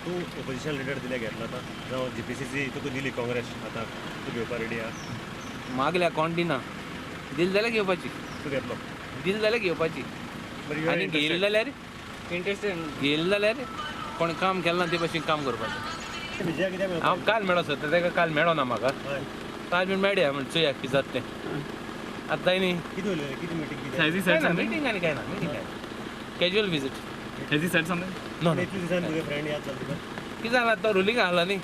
तूं opposition leader दिले घेतला आतां, जावं जीपीसीसी तुका दिली काँग्रेस, आतां तूं घेवपा रेडी आहा? मागल्या कोण दिना, दिल जाल्यार घेवपाची. तूं घेतलो? दिल जाल्यार घेवपाची. आनी घेयले जाल्यार इंट्रस्टेड. घेयले जाल्यार कोण काम केलें ना ते भशेन काम करपाचें. विजया कित्याक? हांव काल मेळो सोदता ताका, काल मेळो ना म्हाका. काल बीन मेळया म्हण चोया कितें जाता तें. आतां जाय न्ही. कितें उलयलें, कितें मिटींग? काय ना मिटींग आनी काय ना मिटींग, काय casual visit. Has he said something? No. इतले दिसान तुगे फ्रेंड याद जाता तुका? कितें जालां, तो रुलींग आहलो न्ही,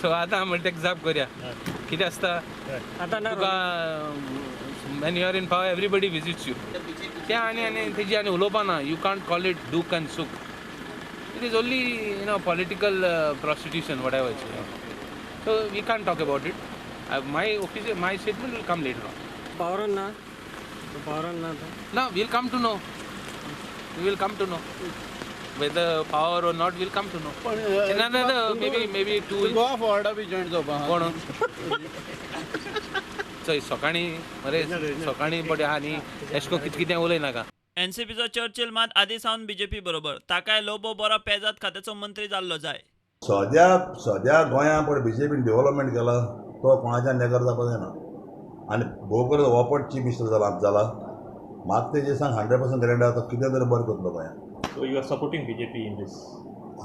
सो आतां म्हणटा तेका जाप करया. कितें आसता आतां ना. तुका, when you are in power, everybody visits you. तें आनी आनी तेजी आनी उलोवपा ना. You can't call it दुख आनी सूख. It is only political prostitution, whatever. So we can't talk about it. My office, my statement will come later on. पावरान ना, पावरान ना आतां. ना, we'll come to know, we will come to know whether power or not, we'll come to know. Another maybe 2. Goa फॉरवर्डा B join जावपा? कोण? चोय, सकाळीं मरे, सकाळीं पडे आहा न्ही, एशें कोन्न कितें कितें उलय नाका. एनसीपीचो चर्चिल मात आदी सावन बीजेपी बरोबर. ताकाय लोबो बरो पेजाद खात्याचो मंत्री जाल्लो जाय. सद्या सद्या गोंया पळय बीजेपीन डेव्हलपमेंट केला तो कोणाच्यान नेगर जावपा जायना. आनी भोव करून हो पण चीफ मिनिस्टर जाला जाला, म्हाका तेजें सांग, 100% गॅरंटी आसा, तो कितें तरी बरें करतलो गोंयांत. So you are supporting BJP in this?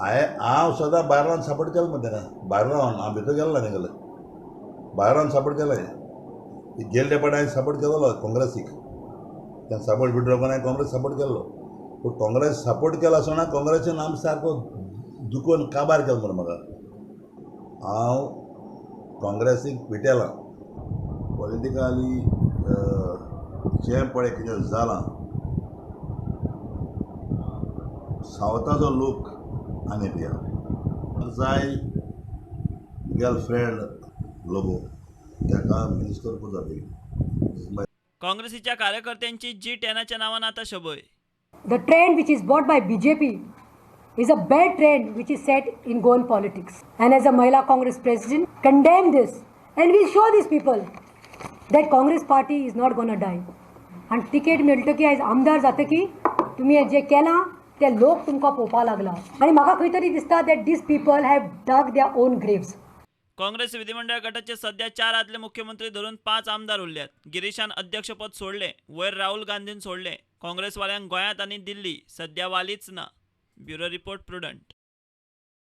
हांवें, हांव सदां भायरान सपोर्ट केलो मरे तेका. भायर रावन, हांव भितर गेलो ना तेगेले, भायर रावन सपोर्ट केलें. गेल्ले फावट हांवें सपोर्ट केलेलो काँग्रेसीक. तेन्ना सपोर्ट विड्रॉ करून हांवें काँग्रेस सपोर्ट केल्लो. पूण काँग्रेस सपोर्ट केलो आसतना काँग्रेसीन आम सारको दुखोवन काबार केलो मरे म्हाका. हांव काँग्रेसीक विटेलां. पॉलिटिकली जें पळय कितें जालां, सावथाचो लोक आनी पिया जाय. गेल फ्रेंड लोबो, ताका मिनिस्टर करता बेगीन. काँग्रेसीच्या कार्यकर्त्यांची जी 10च्या नांवान आता शबय. The trend which is brought by BJP is a bad trend which is set in Goan politics. And as a Mahila Congress president, condemn this and we'll show these people that Congress party is not gonna die. आनी ticket मेळटकी, आयज आमदार जातकी, तुमी जे केलां ते लोक तुमकां पळोवपाक लागला. आनी म्हाका खंय तरी दिसता that these people have dug their own graves. Congress विधिमंडळ गटाचे सध्या चार आदले मुख्यमंत्री धरून पांच आमदार उरल्यात. गिरीशान अध्यक्षपद सोडले, वयर राहुल गांधीन सोडले. काँग्रेसवाल्यांक गोंयांत आनी दिल्ली सध्या वालीच ना. Bureau report, Prudent.